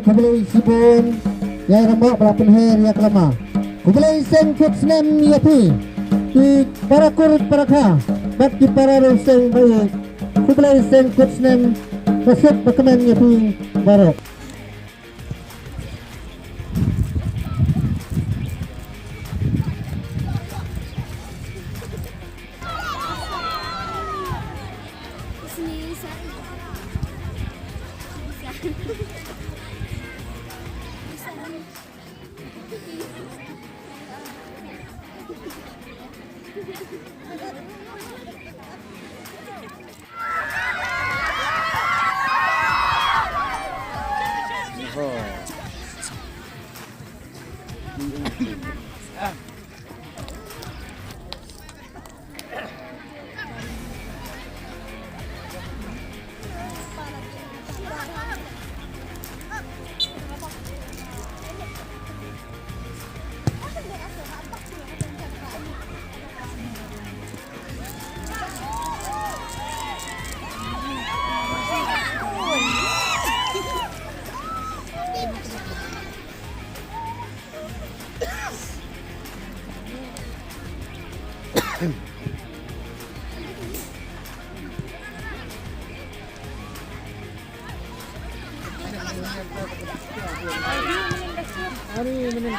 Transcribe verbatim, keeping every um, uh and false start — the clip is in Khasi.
Khublei shibun ïa i rangbah ba la pynher ïa ka lama. Khublei seng kut snem ïa phi, ki para kur para kha bad ki para riew seng ba ïeit. Khublei seng kut snem, ba suk ba kmen ïa phi baroh. Hari ini